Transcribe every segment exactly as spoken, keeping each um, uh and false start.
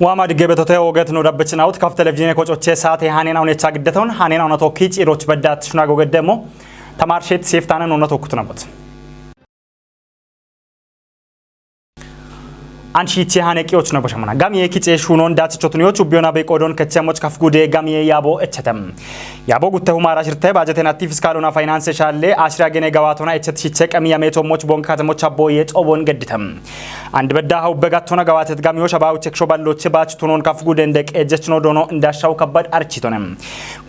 Waama digge betote oget no dabbechinawut kaf televizhiine kocoche saate hanen awnecha giddeton hanen awna tokki ciroch beddat shuna gogedde mo. Tamar shet seftanen awna tokkut nabot. An shiche hane kiyoch na boshamana. Gamiye kiche shunon dache chotuniyoch ubiyona be qodon kechemoch kaf gude gamiye yabo echetem. Yabo gutte humara shirte bajeten atti fiskalona finance shalle ashira gene gawatona echet shiche qami yame tomoch bon katemoch abbo ye tobon gedditem. And bedda ha ubbe gattona gawatet gamiyo shaba uche ksho balloche bach tunon kaf gude ndek ejechno dono ndashaw kabbad architonem.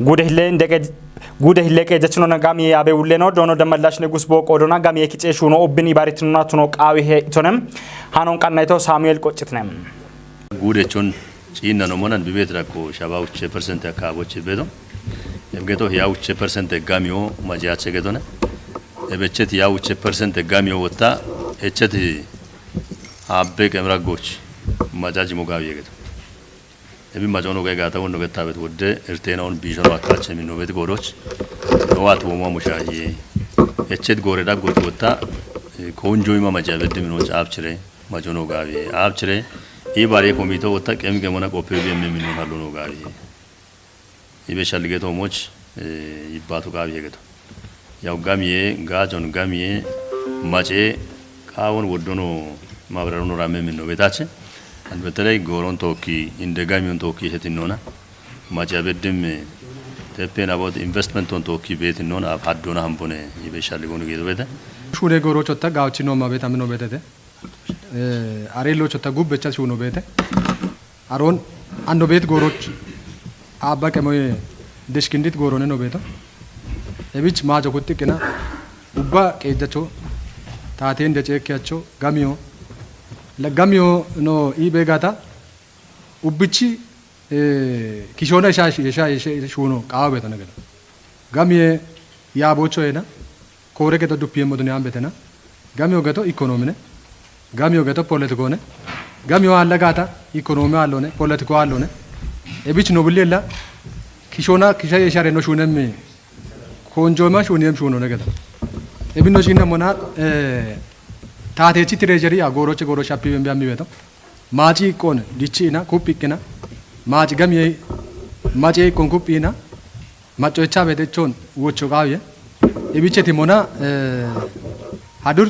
Gude hille ndek ej-, gude hille ke ejechno na gamiye abe ulleno dono damallash ne gusbo qodona gamiye kiche shuno ubbin ibaritnona tuno qawi he itonem. Hanon qannayto Samuel qoccitnem. Gude chon ciinna no monan bibet rakko shaba uche percent akka boche bedo. Ebgeto ya uche percent gamiyo majache gedone. Ebechet ya uche percent gamiyo wotta echet abbe kemra goch majaji mo gawiye gedo. Ebi macono ge gata wonno getta bet wodde irtena on bishono akache min nobet godoch. No wat wo mo mushahi. Echet gore da goch wotta, eh, konjo ima maja bedde min on abchire, macono gawi abchire. I bare komito wotta kem gemona kope bi emme min on hallo no gawi. Ibe shalge to moch, eh, ibbatu gawi geto. Yaw gamiye, gajon gamiye, mace, qawon woddono mabrarono ramme min no betache. An beteley goron tokki, inde gamiyon tokki hetinona. Mace abeddim, eh, teppen about investment on tokki betinona, ab haddona hambone, ibe shalgon gedo bete. Shude goro chotta gawchi no mabet amino betete. Eh, are lo chotta gubbecha shuno bete. Aron ando bet goroch abba kemoye deshkindit gorone no beto. Ebich majo kuttikina ubba qeejjacho taateen deceekkiyacho gamiyo. La gamiyo no i begata ubbichi, eh, kishona isha, isha, isha, isha shuno qawa beto nagada. Gamiye yabocho ena. Kore geto dupiye moduni ambetena. Gamiyo geto ekonomine. Gamiyo geto politikone. Gamiyo alla gata ekonomi allone, politiko allone. Ebich no billela kishona kisha yeshare no shunemmi. Konjoma shunem shuno ne geto. Ebino shinna mona, eh, tatechi treasury a goroche goroche api bembe ammi beto. Maci kon dichi ina kupi kina. Maci gamiye maci kon kupi ina. Maco echa bete chon wocho gawiye. Ebiche timona, eh, hadur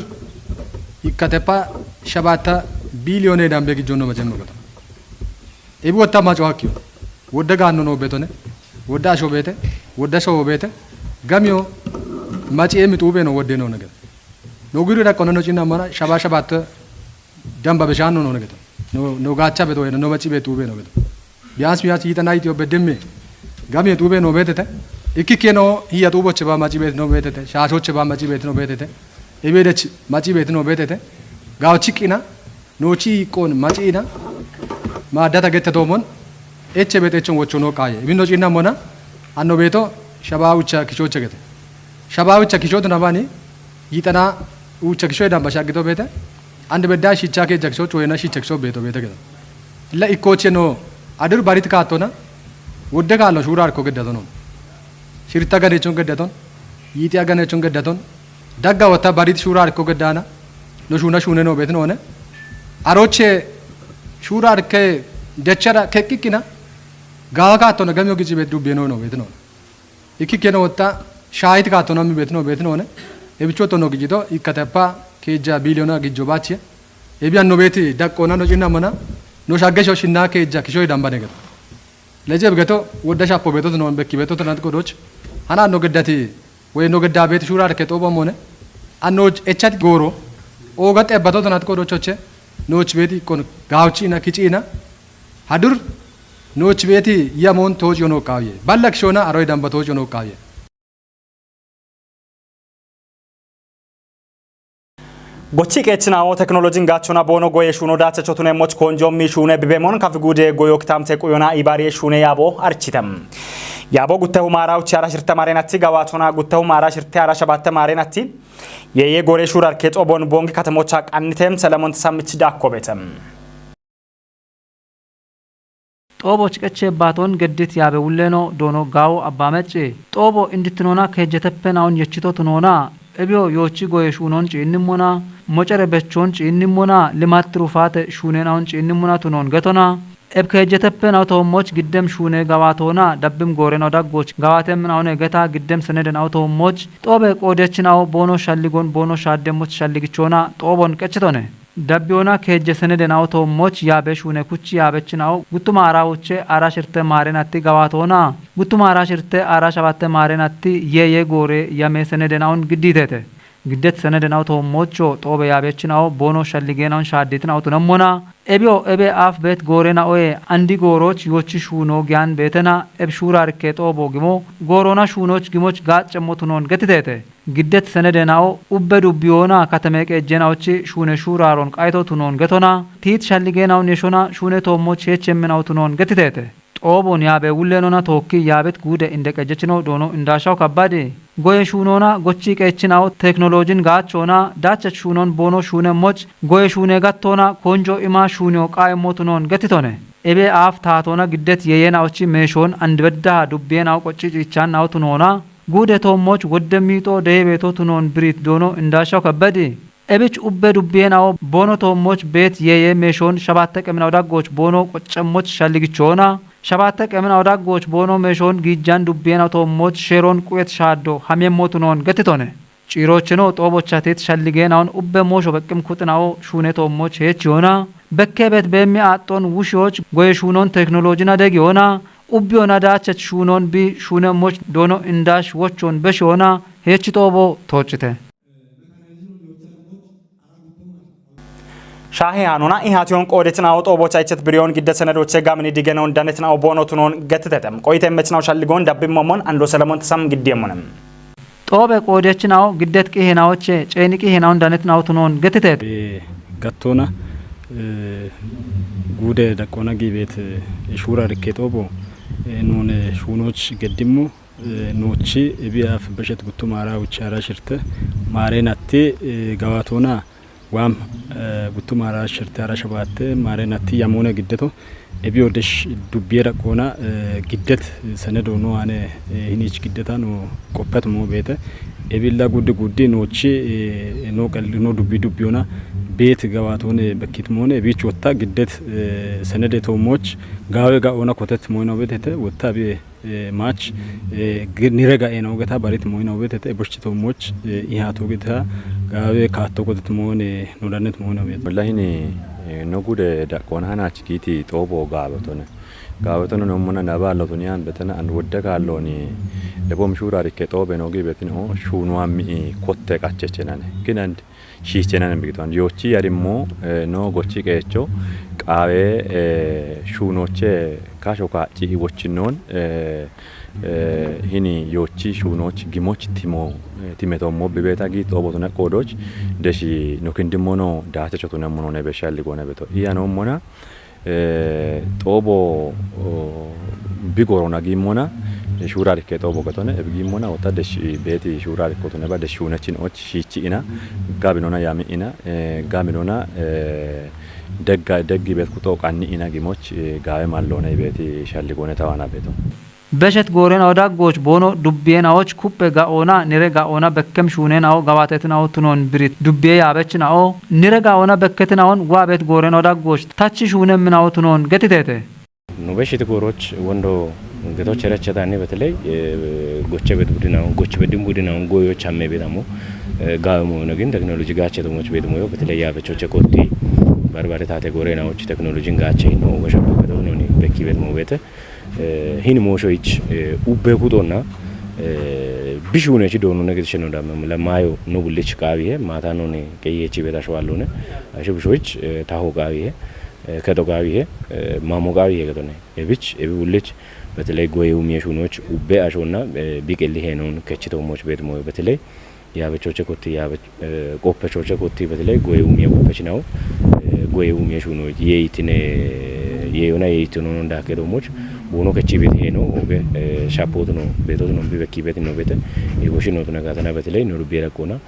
ikkatepa shabata billione dambe gijono majen magata. Ebi wotta maco hakkiyo. Wodda ganno no betone. Wodda asho bete. Wodda showo bete. Gamiyo maci emi tube no wodde no nagal. No guri da kono no chinna mana shaba shabatta damba beshan no no nagal. No, no gacha beto no maci betu be no beto. Biyans biyans yita nayti o bedemme. Gamiyo tube no betete. Ikki keno hiya tuboche ba maci bet no betete. Shashoche ba maci bet no betete. Ebedech maci bet no betete. Gawo chikina. No chi kon maci ina. Ma data getta domon. Eche bet echon wocho no kaye. Ibino chinna mona. Anno beto shaba ucha kishoche gete. Shaba ucha kishoto nabani. Yitana ucha kisho damba shagito bete. Ande bedda shicha ke jakso choyena shicha kisho beto bete gete. Illa ikkoche no. Adur barit katona. Wodde kalo shurar ko geddaton. Shirta gane chon geddaton. Yiti agane chon geddaton. Dagga wata barit shurar ko geddana. No shuna shune no betno ne. Aroche shurar ke dechara ke kikina. Gawa katona gamyo gijibe dubbe no no betno. Ikki keno wotta shahit katona mi betno betno ne. Ebicho tono gijito ikkatepa keja billiona gijo bache. Ebi anno beti daqqona no cinna mana. No shaggesho shinna keja kisho idambane geto. Lejeb geto wodda shapo beto no bekki beto tanat kodoch. Hana no geddati. Wey no gedda beti shura arke toba mone. Anno echat goro. Oga tebbato tanat kodochoche. Noch beti kon gawchina kichina. Hadur noch beti yamon toj yono kawye. Ballak shona aroy damba toj yono kawye. Gochi qechinawo teknolojin gachona bono goye shuno dacha chotune moch konjo mi shune bibemon kafi gude goyo kitamte kuyona ibari shune yabo architam. Yabo gutte humara uchi ara shirte marenati gawatona gutte humara shirte ara shabatte marenati. Ye ye gore shurar keto bon bongi katemocha qannitem Selamon Samich dakko betem. Xoobo chiqeche baaton geddit yaabe wulleno doono gaawo abba mecce. Xoobo indittinona keejjeteppe naon yechito tunona. Ebiyo yoochi goye shuunon ciinnimmona, mocere bechon ciinnimmona, limat tirufaate shuunen awon ciinnimmona tunon getona. Eb keejjeteppe nawo toommoch giddem shuune gawaatoona dabbim goore nawo daggoch gawaatem nawone geta giddem senede nawo toommoch xoobe qoodechin awo boono shalligon boono shaaddemmoch shalligichoona xoobon qechitone. Dabbiyoona keejje senede nawo toommoch yaabe shuune kuchi yaabechin awo guttuma ara wuche ara shirte maaren atti gawaatoona guttuma ara shirte ara shabatte maaren atti yee yee goore yame senede nawon giddiitete. Giddet senede nawo toommocho xoobe yaabechin awo boono shalligeenawon shaadditin awo tunemmona. Ebiyo ebe aaf beet goore nawoye andi gooroch yoochi shuuno giyan beetena eb shuurarikke xoobo gimo goorona shuunoch gimoch gaaccemmo tunoon getiteete. Giddet senede nawo ubbe dubbiyoona katame qeejjeenawochi shuune shuuraaron qayto tunoon getona tiit shalligeenawon yeshona shuune toommoch heechemminawo tunoon getiteete. Xoobon yaabe wulleenona tookki yaabet guude inde qejjechino doono indaashaw kabbadi. Goye shuunoona gochi qeechinawo teknolojin gaachoona daachach shuunon boono shuune moch goye shuune gattoona konjo ima shuuniyo qaayemmo tunoon getitone. Ebe aaf taatoona giddet yeeyeenawochi meeshoon andibeddaha dubbiyeenawo qocci ciichannawo tunoona guude toommoch wodde miixo dehebeeto tunoon biriit doono indaashaw kabbadi. Ebich ubbe dubbiyenawo boono toommoch beet yeeye meeshoon shabaatte qeminawo daggoch boono qoccemmoch shalligichoona shabaatte qeminawo daggoch boono meeshoon giijjan dubbiyenawo toommoch sheeron quyet shaaddo hamiyemmo tunoon getitone. Ciiroocheno xoobochatit shalligeenawon ubbe moosho beqqim kuxinawo shuune toommoch heechiyoona bekke beet beemmi aaxxon wushiyoch goye shuunon teknolojina degiyoona ubbiyoona daachach shuunon bi shuunemmoch doono indaash wochon beshiyoona heechi xoobo toochite. Shaahe haanona ihatiyon qoodetinawo xoobocha ichet biriyon gidde senedoche gamini digenoon danetinawo boono tunoon getitetem qoyite mechinawo shalligoon dabbi momon ando selemon sam giddiyemmonem. Xoobe qoodechinawo giddet qihenawoche ceeni qihenawon danetinawo tunoon getitetem. Gattona guude daqqoona giibeet shuura rikke xoobo nune shuunoch geddimmo noochi ebiyaaf beshet guttumaara wuchaara shirte maareen atti gawaatoona waam guttumaara shirte ara shabaatte maareen atti yamoone giddeto ebiyo desh dubbiye daqqoona giddet senedo no ane hinich giddeta no qoppet moo beete ebilla guddi guddi noochi no qalli no dubbi dubbiyona beet gawaatoone bekkit moone ebich wotta giddet senede toommoch gaawe ga'oona kotet moyno betete wotta biye maach nire ga'eena ogeta barit moyna obetete boshchito moch ihato geta gaawe kaatto godet moone nodanet moyna obet. Wallahi ni no gude daqqoona hanach giiti xoobo gaawetone. Gaawetone no mona naba allotoni an betena an wodde kaalloni ebom shuurarikke xoobe no gi betin o shuunuammi kotte qachechenane. Kinand shiischenen bigitoon. Yoochi yarimmo no gochi qeecho qaawe shuunoche kasho kaacci wochinnoon hini yoochi shuunoch gimoch timo timetommo bibeeta gi xoobotone qoodoch deshi no kindimmono daate chotunemmono ne beshalli gone beto. Iya noommona xoobo bigorona giimmona shuurarikke xoobo getone ebi giimmona wota desh beeti shuurarikkotone ba desh shuunechin och shiichi ina gabi nona yami ina gabi nona degga deggi bet kuto qanni ina gimoch gaawe mallona ibeeti shalli gone tawana beto. Beshet goorena odaggoch boono dubbiyenawoch kuppe ga'oona nire ga'oona bekkem shuunena o gawatetena o tunon birit dubbiye yaabechina o nire ga'oona bekketena on waabet goorena odaggoch tachi shuunemina o tunon getitete. Nu beshiti gooroch wondo getoch erechetanni beteley goche bedbudina goch bedin budina goyo chamme bedamo gawe mo no gin teknoloji gache to moch bedmo yo beteley ya bechoche kotti barbare tate goorena och teknolojin gache no ugasha beto no ni bekki bedmo bete. Hini moosho ich ubbe kutonna bishunechi doonune gidisheno damme mula maayo no bullich qaawihe maata noni qeyechi beta shwallone ashe bushoich taho qaawihe kedo qaawihe mamo qaawihe gedone ebich ebi bullich beteley goye umiye shunoch ubbe ashonna biqelli henon kechito moch bedmo beteley Yaabechoche kotti yaabe qoppechoche kotti beteley goye umiye qoppechinaw goye umiye shuno yeeytine yeeyona yeeytino non dakke doomoch buno kechi bet heeno oge shapotuno betotuno bi bekki betino bete yegoshino tuna gatana beteley no dubbi erakona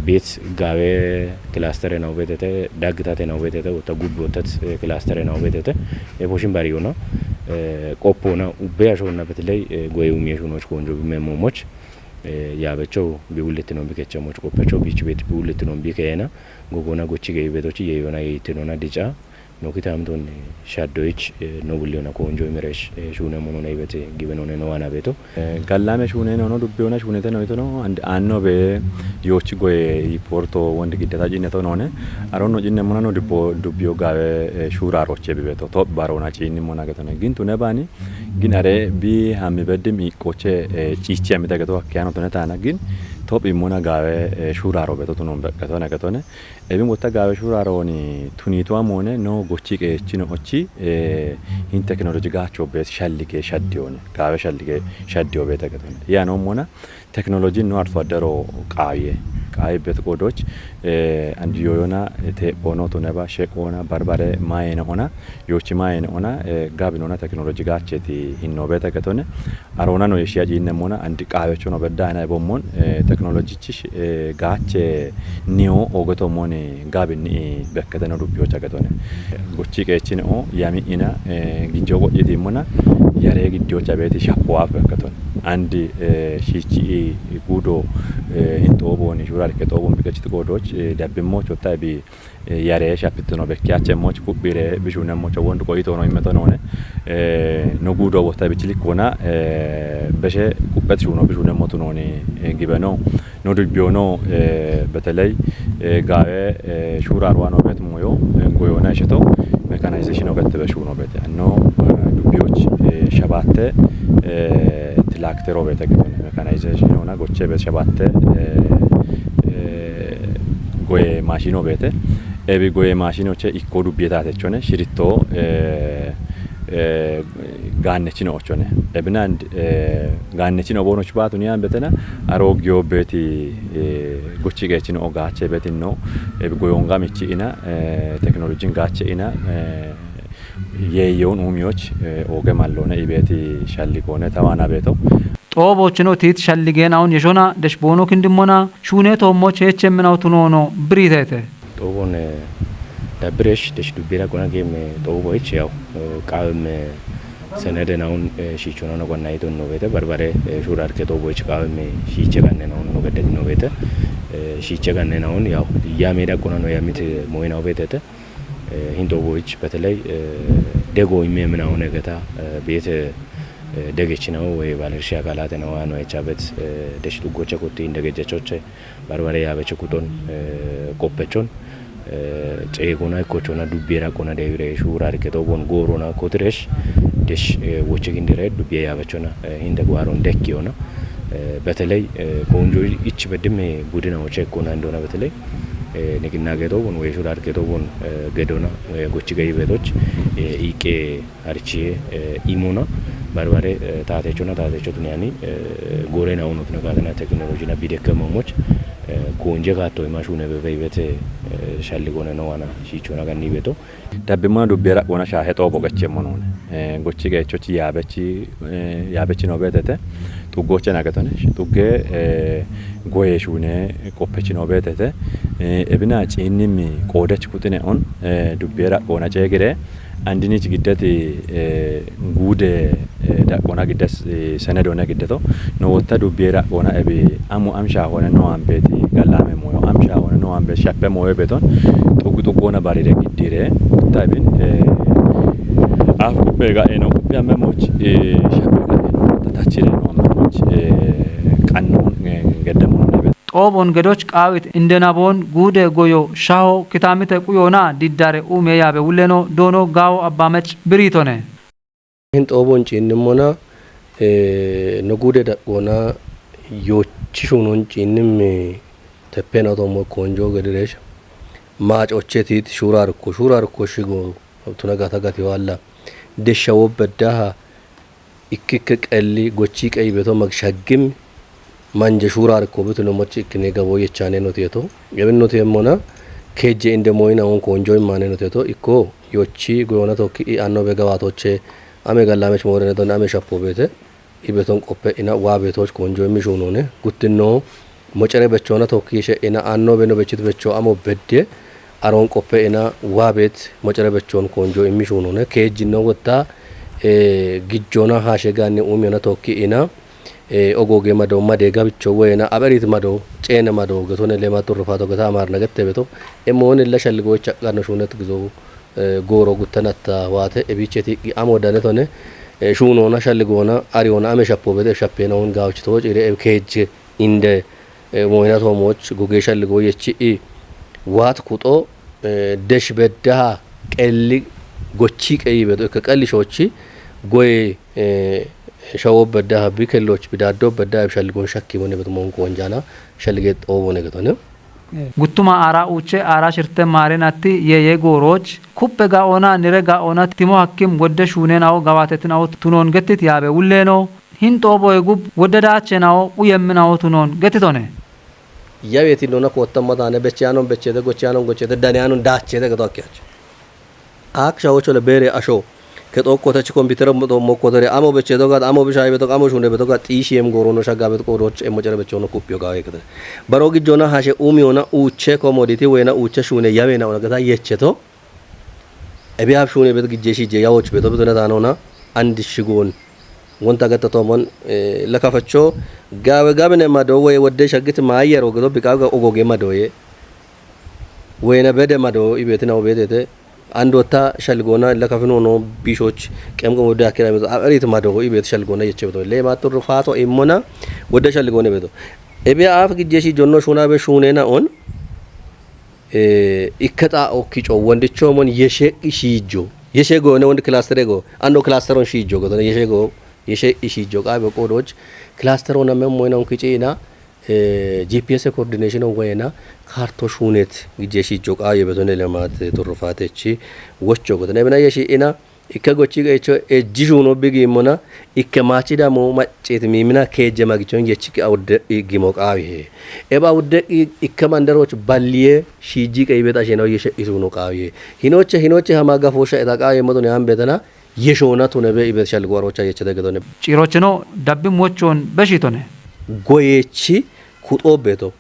bet gaawe kilastere naw betete daggitate naw betete wotta gubbi wottat kilastere naw betete eboshin bariyona qoppona ubbe ashonna beteley goye umiye shunoch konjo bi memomoch Yaabecho biwullitino bikecha moch qoppecho bich bet biwullitino bikeena gogona gochi gei betochi yeeyona yeeytinona dica Nokita amton shaddoich no bulliona konjo imiresh shune monona ibete gibenone no wana beto. Gallame shune no no dubbiona shunete no itono and anno be yochi goye iporto wonde giddata jinne to none. Aron no jinne mona no dubbo dubbio gawe shura roche bibeto to barona chinni mona getone gintu ne bani. Gin are bi hammi beddim iqqoche ciichi amita geto hakkiano tone tana gin tophi mona gawe shura robeto tunon beqetone getone. Ebin wotta gawe shura roni tunitu amone no gochi qechino ochi hin technology gacho bet shallige shaddione gawe shallige shaddio beta getone. Ya no mona technology no arto adero qaye qaye bet godoch and yoyona te bono to neba shekona barbare mayene ona yochi mayene ona gabinona technology gacheti hinno beta getone. Arona no yeshiya jinne mona and qawecho no bedda na ebomon technology chi gache niyo ogeto moni gabin ni bekkete no dubbiyo chagetone. Gochi qechine o yami ina gijjo go'yiti mona yare giddiyo chabeti shappo afu bekketone. And shichi gudo hinto boni shura rike to bon bikechit godoch dabbimmo chotta bi yare shapitino bekkiyache moch kubbire bishune mocha wondu ko itono imetono ne no gudo wota bichilikona beshe kubbet shuno bishune motunoni gibeno no dubbiono beteley gawe shura rwano bet moyo goyona isheto mechanization oget be shuno bete no dubbioch shabatte tilaktero bete gitone mechanization ona goche be shabatte goye mashino bete ebi goye mashino che ikko dubbiye tatechone shiritto gaannechino ochone ebinand gaannechino bonoch batu niyan betena aro giyo beti gochi gechino ogache betinno ebi goyonga michi ina technology gache ina yeyon umiyoch oge mallone ibeti shallikone tawana beto. Xoobochino tiit shalligeenaun yeshona deshboono kindimmona shuunee toommoch heechemminaw tunoono biriiteete. Xoobon dabbiresh desh dubbira gona geem xooboich yaw qaawem senedenaun shiichonona gonna iton nobete barbare shuurarke xooboich qaawem shiiche gannenaun nogeddeti nobete shiiche gannenaun yaw yameda gona no yamit moyinaw betete hin xooboich beteley dego imeminaun egeta beete degechinaw wey balershe akalate nawa no echabet desh duggoche kotti indegejjechoche barbare yaabeche kuton qoppechon ceegona ikkochona dubbiye raqona deewire shuura riketo bon goorona kotiresh desh woche gindire dubbiye yaabechona hinde gwaaron dekkiyona beteley konjo ich bedime gudina woche ikkona indona beteley nikinnageto bon wey shuura riketo bon gedona gochi gayi betoch iqe Arichi imuna barbare taatechona taatecho tuniyani gore na uno tuna katana teknoloji na bidekka mamoch konje kato ima shune bebe ibete shalli gone no wana shichona ganni beto. Dabbimma dubbera gona shahe to bogache monone gochi gecho chi yabechi yabechi no betete tuggoche nagatone tugge goye shune qoppechi no betete ebina cinnimi qoodech kutine on dubbera gona cegire Andinich giddati guude daqona giddas senedone giddato no wotta dubbiye daqona ebi amu amsha hone no ambeti gallame moyo amsha hone no ambeti shappe moyo beton tugu tugona barire giddire wotta ebin af kubbe ga eno kubbe amme moch shappe ga eno tachire no amme moch qanno gedde mono ne Xoobon gedoch qaawit indenabon guude goyo shaho kitamite quyona diddare uume yaabe wuleno doono gaawo abbaamech biriitone. Hin xoobon ciinnimmona no guude daqgoona yoochi shuunon ciinnim teppena tomo konjo gediresh maacoche tiit shuurarko shuurarko shigo tuna gata gati waalla deshsha wobbeddaha Ikkikke qelli gochii qeyi beto mag shaggim manje shuurar ikko bitu no mochi ikkine gabo yechane no tieto. Gebin no tiemmona kejje inde moyina on konjo immane no tieto. Ikko yochi goyona tokki i anno be gawatoche ame gallamech moorene don ame shappo bete. I beton qoppe ina wa betoch konjo immi shunone. Guttinno Mocere bechona tokki she'ina anno beno bechit becho amo bedde aron qoppe ina wabet mocere bechon konjo immi shunone kejjinno wotta gijjona hashe ganni umiyona tokki ina ogoge mado made gabicho wena aberit mado cene mado getone lema turfato geta amarna gette beto emon illa shalligo chaqano shunet gizo Gooro guttanatta waate ebiicheti amo dane tone, shuunoona shalligoona ariyoona ame shappo bede shappeenaun gaawchi too ciire ebi keejje inde moyina toomooch gogee shalligoo yechi'i waat kuxo desh beddaha qelli gochii qeyi bedo ikka qelli shoochi goye shawo beddaha bi kelloch bidaaddo beddaha ebi shalligoon shakki bone bedo moonko wonjaana shallige xoobone getone. Guttuma aara uuche aara shirte maarenatti yeye gooroch kuppe ga'oona nire ga'oona timo hakkim wodde shuunenawo gawaatetinawo tunoon gettit yaabe wulleeno hin xooboye gub wodde daachenawo quyemminawo tunoon gettitone. Yaweti nona koottamma taane becheyanon bechede gocheyanon gochede daneyanon daachede gedo akkiyache. Ak shawo chole beere asho ke xokkote chi kompitere mokkotere amo bechedo gat amo bishayi beto amo shune beto gat xiishiyem goorono shagabet qoodoch emmo cere bechono kuppiyo gawe kete. Baro gijjona hashe umiyona uuche komoditi wena uuche shune yawena ona geta yecheto. Ebi hab shune beto gijje shije yawoch beto beto na tanona andi shigon. Wonta getta tomon lakafacho gawe gabine mado woye wodde shaggit maayyaro gedo biqaga ogoge madoye. Wena bede mado ibetina obedete. Ando ta shalgona lakafino no bishoch qemqem wodde akira meto aberit mado ibet shalgona yeche beto le matur fato imona wodde shalgona beto. Ebe af gijje shi jonno shuna be shunena on. Ikka xa okkico wondicho mon yeshe ishijo yeshe go ne wondi cluster go ando cluster on shijo go yeshe go yeshe ishijo qabe qodoch cluster on men moyna on kicina. GPS coordination on wayna karto shunet gije shijo qaye betone lemat turfatechi wocho go ne bena yeshi ina. Ikke gochi qeecho ejji shuuno bigi immona ikke maachi damo macceti miimina keejje magichon yechiki awudde gimo qaawihe. Eba awudde ikke mandaroch balliye shiiji qeybet ashena yeshe isuno qaawihe. Hinoche hinoche hama gafosha eta qaawihe modone ambetana yeshona tunebe ibet shalgo arocha yechete gedone. Cirochino dabbi mochon beshitone. Goyechi kuxo beto.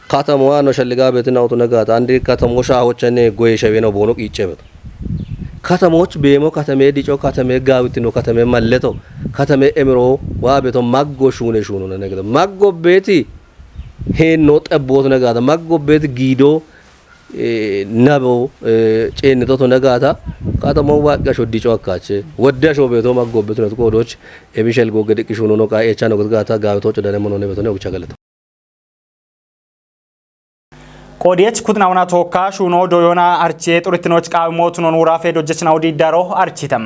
Katamowa no shalliga betin awutu negata andi katamo shahochane goye shaweno bono qiiche beto. Katamoch beemo katame dico katame gawitino katame malleto katame emiro wa beto maggo shune shunu na negata maggo beti. He no xebbot negata maggo beti gido nabo ceenito to negata. Katamo wa gasho dico akache wodde asho beto maggo beto na kodoch. Ebishel go gediqi shunu no qa echa no gata gawito codane mono ne beto ne ucha galata. Qoodiyechi kutinaawuna tookka shuuno doyoona archiye xurittinoochi qaawimootunoon woraafe dojjechinawu diiddaaro archiite.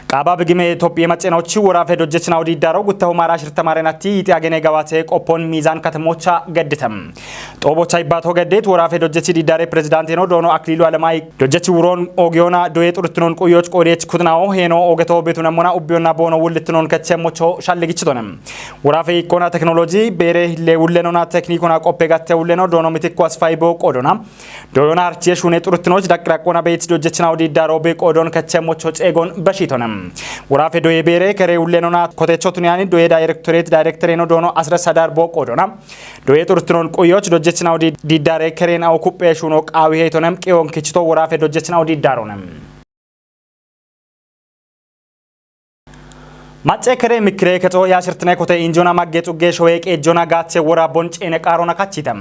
Qaaba bigime Itophiye macceenochi woraafe dojjechinawu diiddaaro guttahu maara shirtamaarenatti yixi agene gawaate qoppoon miizaan katamoocha geddite. Xoobocha ibbaato geddeet woraafe dojjechi diiddaare pirezidaanteeno doono Akiliilu Alamaayi dojjechi wuroon oogiyoona doye xuritinoon quyyoch qoodiyechi kutinawo heeno oogeto betunemmona ubbiyonna boono wullittinoon kechemmocho shalligichitone. Woraafe iqqoona teknoloji beere hille wullenona tekniikona qoppe gatte wulleno doono mitikko asfayi boo qoodona. Doyona archiye shuune xuritinoch daqqiraqqoona beet dojjechinawo diiddaaro be qoodon kechemmocho ceegon beshitone. Woraafe doye beere kere wullenona kotecho tuniyani doye daayirektoreet daayirektereeno doono asre sadaar boo qoodona. Doye xurtinoon quyyoch dojjechinaw diiddaare kereen aw kuphee shuuno qaawi heytonem qiwon kichito woraafe dojjechinaw diiddaarone. Macce kere mikkire kexo yaashirtine kote injona magge xugge showe qeejjona gaache woraabbon ceene qaarona kachite.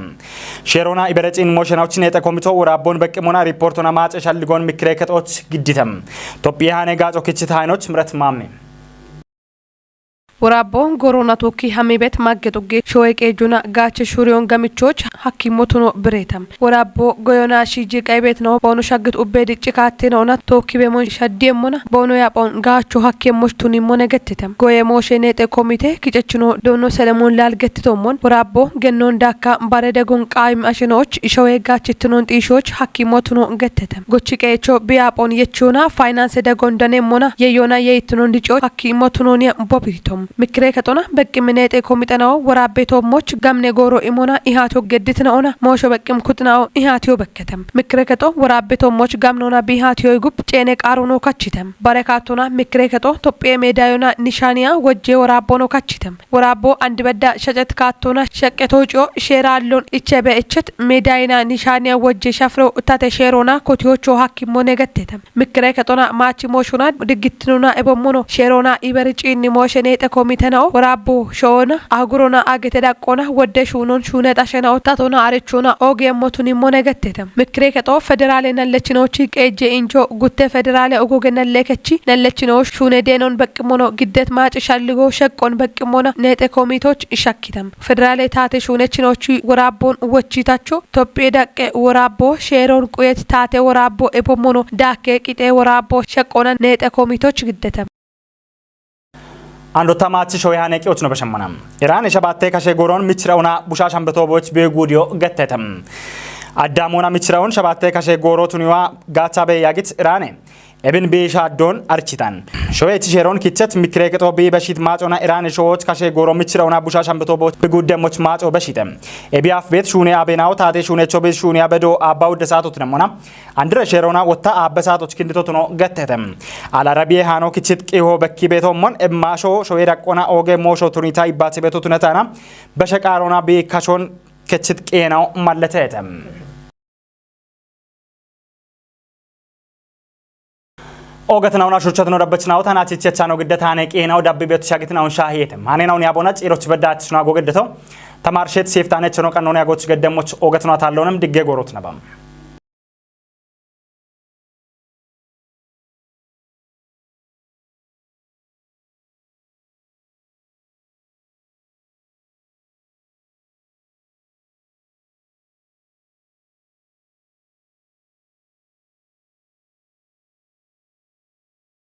Sheerona iberecin mooshenawchi neexe komito woraabbon beqqimona riportona maace shalligon mikkire kexoch giddite. Tophiye haane gaaco kichita haynoch miret maamme. Woraabbo gorona tokki hamibet magge xugge showe qeejjona gaache shuriyon gamichoch hakkimmo tuno bireeta. Woraabbo goyona shiiji qaybet no boonu shaggit ubbe dicci kaatte noona tokki bemon shaddiemmona boono yaphon gaacho hakkemmoch tunimmone gettite. Goye mooshe neexe komite kicechino doono Selemoon Laal gettitommon woraabbo gennon daakka bare degon qaayim ashinoch showe gaachittinon xiishoch hakkimmo tuno gettite. Gochi qeecho biyaphon yechona faynanse degon danemmona yeyona yeyittinon dicoch hakkimmo tunoniya bobirito. Mikire kexona beqqim neexe komixenawo woraabbe toommoch gamne gooro imona ihaatiyo gedditinaona moosho beqqim kuxinawo ihaatiyo bekketem. Mikire kexo woraabbe toommoch gamnoona biihaatiyoy gub ceene qaarono kachitem. Bare kaattona mikire kexo Tophiye meedayona nishaaniya wojje woraabbono kachitem. Woraabbo andibedda shacet kaattona shaqqe tooco sheeraallon ichebe echet meedayina nishaaniya wojje shafiro tate sheerona kotiyocho hakkimmo negettetem. Mikkire kexona maachi mooshona diggittinona ebommono sheerona iberi ciinni mooshe neexe komitena woraabbo shoona agurona agete daqqona wodde shuunon shuune xashena ottatona arechona ogeemmotunimmo negettete. Mikkire kexoo federaalena lechinochi qeejje injo gutte federaale ogoge nallekechi nallechino shuune deenon beqqimono giddet maaci shalligo sheqqon beqqimona neexe komitoch ishakkitam. Federaale taate shuunechinochi woraabbon wochitacho Tophiye daqqe woraabbo sheeron quyet taate woraabbo ebommono daakke qixee woraabbo sheqqona neexe komitoch giddete. Andotta maachi shoye hane qiyoch no beshemmana. Iran shabatte kashe goron michira una busha shambeto boch be gudiyo gettete. Addamoona michira un shabatte kashe goro tuniwa gacha be yagit Irane. Ebin bi shaddon architan. Shoye ti sheron kichet mikre keto bi beshit machona Irane showoch kashe goro michira una busha shambeto boch bi guddemoch macho beshite. Ebi af bet shune abenao taate shune chobe shune abedo abba udde sato tunemona. Andire sheerona wotta aabbe saatoch kindito tuno gettete. Alarabiye haano kichit qiho bekki beeto mon emmaasho shoye daqqona ooge moosho tunita ibbaati beeto tunetaana beshe qaarona bi kashon kechit qiyeenaw malleteete. Oogetinauna shuchchatino dabbechinaw tana chichechano giddetaane qiyeenaw dabbi beetu shagitinaun shaahiyeete. Maaneenaun yaabona ciiroch beddaach shuna gogedeto. Tamarshet seeftaane cheno qannone agoch geddemoch oogetino taallonem digge gorot nabam.